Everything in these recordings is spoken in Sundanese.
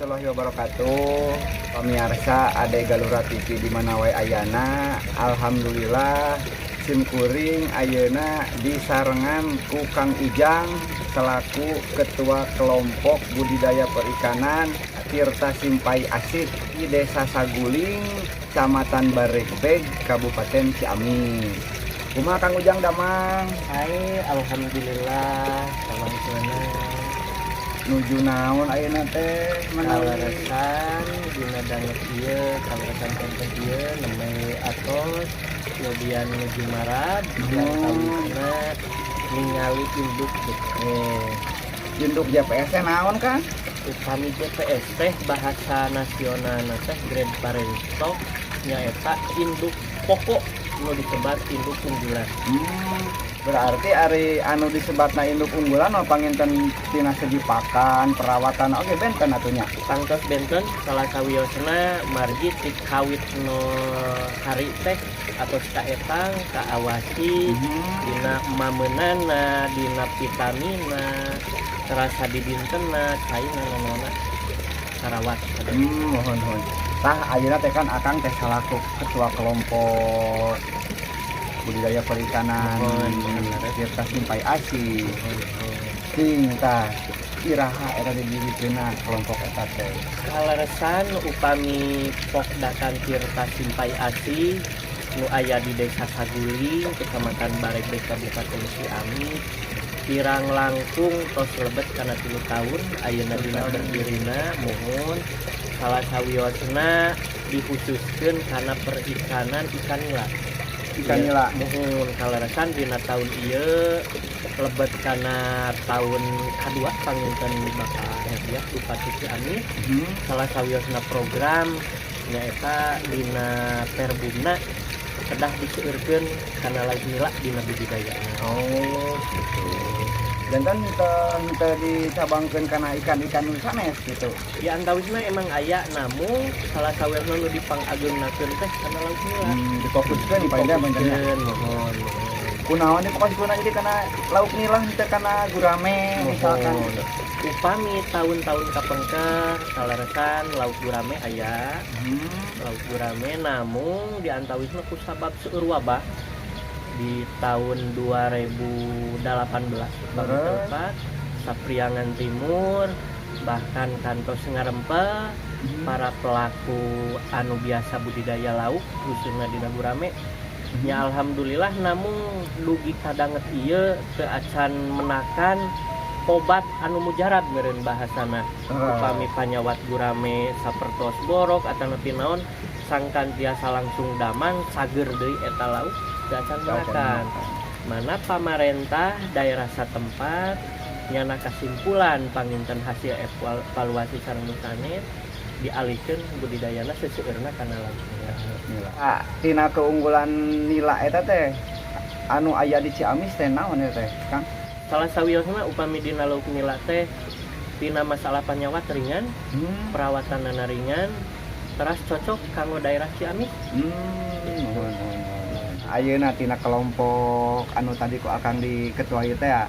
Warahmatullahi wabarakatuh. Pemirsa Ade Galura TV di mana wae ayana. Alhamdulillah, sim kuring ayeuna disarengan ku Kang Ijang selaku Ketua Kelompok Budidaya Perikanan Tirta Simpai Asih di Desa Saguling, Kecamatan Baregbeg, Kabupaten Ciamis. Kumaha, Kang Ujang, damang? Hai, alhamdulillah, salamuna. Nuju naon ayeuna teh menawi? Kaleresan dina danget ieu, kaleresan konten ieu nembe atos nyobian nuju marab yang kawisna ningali induk JPS. Induk JPS teh naon, Kang? Upami JPS teh bahasa nasional teh Grade Parent Stock, nyaeta induk pokok nu disebat induk unggulan. Berarti ari anu disebatna induk unggulan mah panginten tina segi pakan, perawatan oge benten atuh nya? Tangtos benten, salah sawiosna margi ti kawit nu hari teh atos kaetang kaawasi dina mamenana, dina vitamina, terasa di dintena caina nona karawat. Muhun muhun. Tah, ayeuna teh kan Akang teh salaku ketua kelompok budidaya perikanan Muhun, muhun. Tirta Simpai Asih. Sing tah, iraha eta didirikeunna kelompok eta teh? Kaleresan upami Pokdakan Tirta Simpai Asih nu aya di Desa Saguling, Kecamatan Baregbeg, Kabupaten Ciamis, kirang langkung tos lebet kana 3 tahun ayeuna dina berdirina. Muhun, salah sawiosna dikhususkeun kana perikanan ikan nila. Ikan nila. Muhun, kaleresan dina tahun ieu lebet kana tahun kadua panginten bakal hadiah Bupati Ciamis. Salah sawiosna program nyaeta dina perbumna kedah diseueurkeun kana lauk nila dina budidaya. Oh, gitu. Janten teu teu dicabangkeun kana ikan-ikan nu sanes gitu? Ya, antawisna emang aya, namun salah sawiosna nu dipangagengnakeun teh kana lauk nila. Difokuskeun paling teh panginten nya. Difokuskeun, muhun muhun. Kunaon difokuskeun jadi kana lauk nila henteu kana gurame misalkan Muhun. gitu? Upami tahun-tahun kapengker kaleresan lauk gurame aya, lauk gurame, namun di antawisna ku sabab seueur wabah di tahun 2018 baru tepat Sapriangan Timur bahkan kantos ngarempel para pelaku anu biasa budidaya lauk, khususnya dina gurame ya. Alhamdulillah, namun dugi kadanget ieu teu acan menakan obat anu mujarab meureun bahasana. Upami panyawat gurame sapertos borok atau nepi naon, sangkan tiasa langsung damang sager deui eta lauk, teu acan menakan. Mana pamarentah daerah satempat nyana kesimpulan panginten hasil evaluasi sareng nu sanes dialihkeun budidayana seseueurna kana lauk. Nila. Ah, tina keunggulan nila eta teh anu aya di Ciamis teh naon eta teh, Kang? Salah sawiosna upami dina lauk nila teh tina masalah panyawat ringan, perawatanana ringan, teras cocok kanggo daerah Ciamis. Muhun, muhun, muhun. Ayeuna tina kelompok anu tadi ku Akang diketuai teh ya,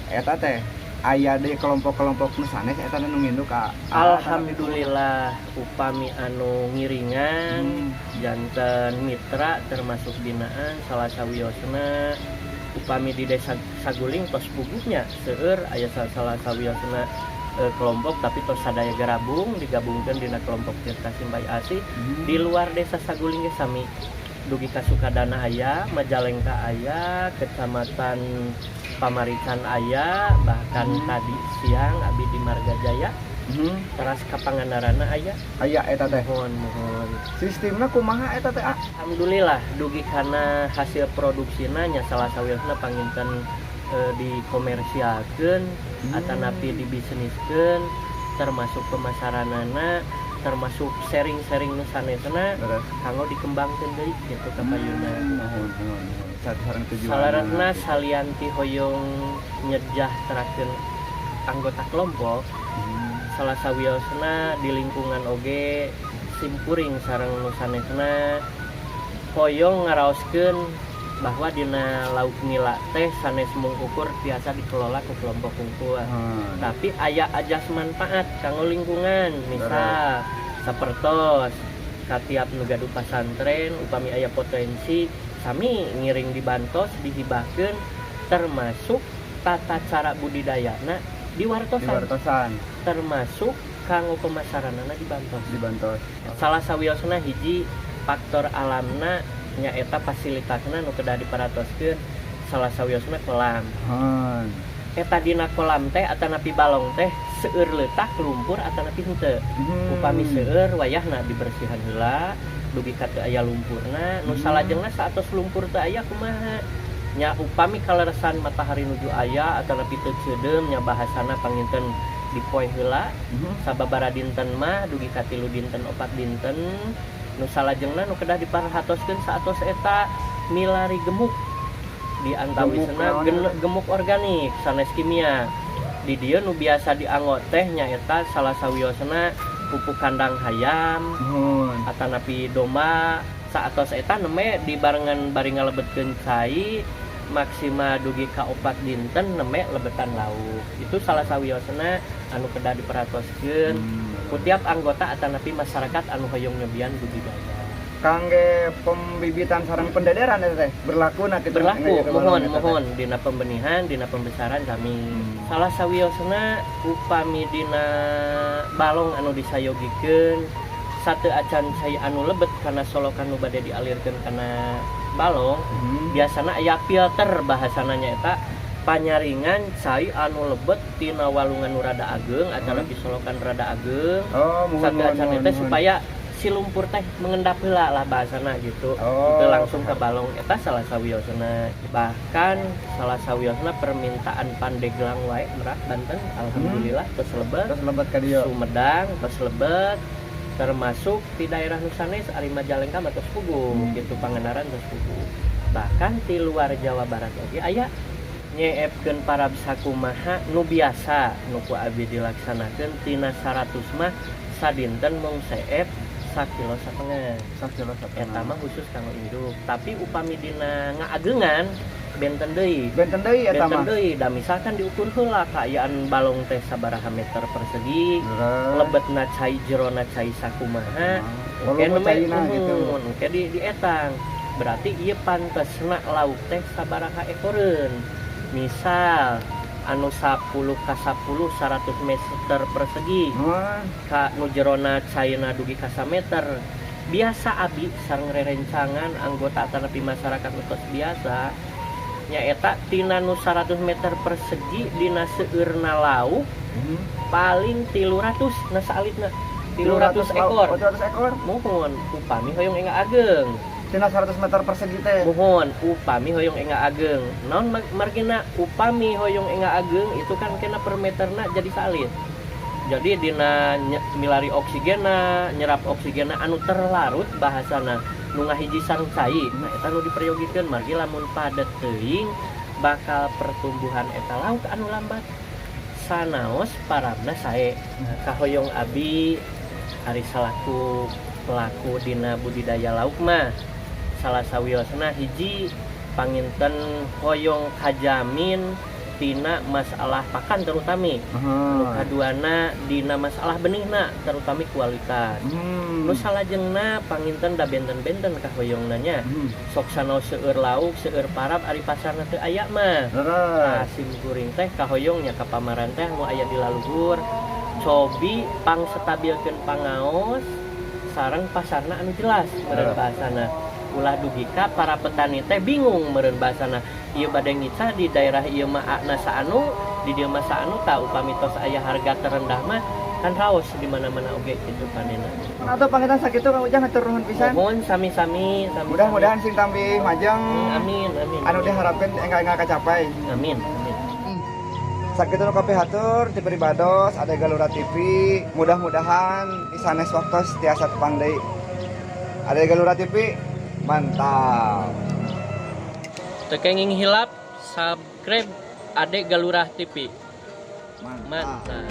eta teh aya deui kelompok-kelompok nu sanes eta nu nginduk ka? Alhamdulillah, upami anu ngiringan janten mitra termasuk binaan, salah sawiosna upami di Desa Saguling tos puguhnya seueur aya salah sawiosna kelompok, tapi tos sadaya garabung digabungkeun dina kelompok Tirta Simpai Asih. Di luar Desa Saguling ge sami, dugi ka Sukadana aya, Majalengka aya, Kecamatan Pamarican aya, bahkan tadi siang abi di Margajaya, teras ka Pangandaranna aya. Aya eta teh? Muhun muhun. Sistemna kumaha eta teh, ah? Alhamdulillah, dugi kana hasil produksina nya salah sawiosna panginten dikomersialkeun atanapi dibisniskeun, termasuk pemasaranana, termasuk sharing-sharing nu sanesna kanggo dikembangkeun deui gitu ka payuna. Muhun muhun muhun. Sareng tujuan. Saleresna salian ti hoyong nyejahterakeun anggota kelompok, salah sawiosna di lingkungan oge simkuring sareng nu sanesna hoyong ngaraoskeun Bahwa dina lauk nila teh sanes mung ukur biasa dikelola ku kelompok hungkul, tapi aya ajas manfaat kanggo lingkungan. Misal sapertos katiap nu gaduh pasantren, upami aya potensi sami ngiring dibantos, dihibahkeun, termasuk tata cara budidayana diwartosan, Diwartosan. Termasuk kanggo pemasaranana dibantos. Dibantos. Salah sawiosna hiji faktor alamna nyaeta fasilitasna nu kedah diperhatoskeun, salah sawiosna kolam. Eta dina kolam teh atanapi balong teh seueur leutak lumpur atanapi henteu. Upami seueur, wayahna dibersihan heula dugi ka teu aya lumpurna. Nu salajengna, saatos lumpur teu aya kumaha nya? Upami kaleresan matahari nuju aya atanapi teu ceudeum nya, bahasana panginten dipoe heula sababaraha dinten mah, dugi ka 3 dinten, 4 dinten. Nu salajengna nu kedah diperhatoskeun saatos eta milari gemuk di antawisna. Gemuk naon? Gemuk organik sanes kimia. Di dieu nu biasa dianggo teh nyaeta salah sawiosna pupuk kandang hayam atanapi domba. Saatos eta nembe dibarengan bari ngalebetkeun cai maksimal dugi ka 4 dinten nembe lebetan lauk. Itu salah sawiosna anu kedah diperhatoskeun ku tiap anggota atanapi masyarakat anu hoyong nyobian budidaya. Kangge pembibitan sareng pendederan eta teh berlaku na kitu? Berlaku. Engge Mohon. balong eta teh. Mohon, dina pembenihan, dina pembesaran kami. Salah sawiosna upami dina balong anu disayogikeun satu acan cai anu lebet kana solokan nu bade dialirkeun kana balong, biasana aya filter, bahasana nyaeta panyaringan cai anu lebet tina walungan nu rada ageng atanapi solokan rada ageng Oh, mohon, satu mohon, acan mohon, teh mohon. Supaya si lumpur teh mengendap heula lah bahasana gitu. Itu langsung ke balong eta salah sawiosna. Bahkan salah sawiosna permintaan Pandeglang wae, Merak, Banten, alhamdulillah tos lebet. Terus lebet ka dieu. Sumedang tos lebet, termasuk di daerah nu sanes ari Majalengka mah tos puguh gitu, Pangandaran tos puguh, bahkan di luar Jawa Barat oge aya. Nyeepkeun parab sakumaha? Nu biasa nu ku abi dilaksanakeun tina 100 mah sadinten mung seep sakilo satengah. Sakilo Eta satengah. Mah khusus kanggo induk, tapi upami dina ngaagengan benten deui. Benten deui eta Benten mah. Deui da misalkan diukur heula kaayaan balong teh sabaraha meter persegi, Leres. Lebetna cai, jerona cai sakumaha. Volume Oke, nembe caina gitu. Nuhun, oke di etang. Berarti ieu pantesna lauk teh sabaraha ekoreun. Misal anu 10 ka 10 100 meter persegi ka nu jerona caina dugi ka meter. Biasa abi sareng rerencangan anggota atanapi masyarakat nu tos biasa nyaeta tina nu 100 meter persegi dina seueurna lauk paling 300 na saalitna 300 ekor. Oh, 300 ekor. Muhun, upami hoyong enggak ageng. Tina 100 meter persegi teh. Muhun, upami hoyong enggak ageng. Naon margina upami hoyong enggak ageng itu kan kena per meterna jadi salit. Jadi dina milari oksigena, nyerap oksigena anu terlarut bahasana nu ngahiji sareng cai. Nah, eta nu diperyogikeun margi lamun padet teuing bakal pertumbuhan eta lauk anu lambat sanaos parabna sae. Kahoyong abi ari salaku pelaku dina budidaya lauk mah salah sawiosna hiji panginten hoyong kajamin tina masalah pakan terutami. Nu kaduana dina masalah benihna terutami kualitas. Nu salajengna panginten da benten-benten kahoyongna nya. Sok sanaos seueur lauk, seueur parab, ari pasarna teu aya mah. Nah, sim kuring teh kahoyongnya ka pamarentah nu aya di laluhur cobi pangstabilkeun pangaos sareng pasarna anu jelas meureun bahasana, ulah dugi ka para petani teh bingung meureun bahasana, ieu bade ngica di daerah ieu mah akna saanu, di dieu mah saanu. Tah, upami tos aya harga terendah mah kan raos di mana-mana oge kitu panena. Atau panginten sakitu, Kang Ujang, hatur nuhun pisan. Mohon, sami-sami, sami. Mudah-mudahan sing tambih majeng. Amin, amin. Anu diharapkeun enggal-enggal kacapai. Amin, amin. Sakitu nu kapihatur ti pribados Ade Galura TV. Mudah-mudahan di sanes waktos tiasa tepang deui. Ade Galura TV mantap. Teu kenging hilap subscribe Ade Galurah TV. Mantap. Mantap.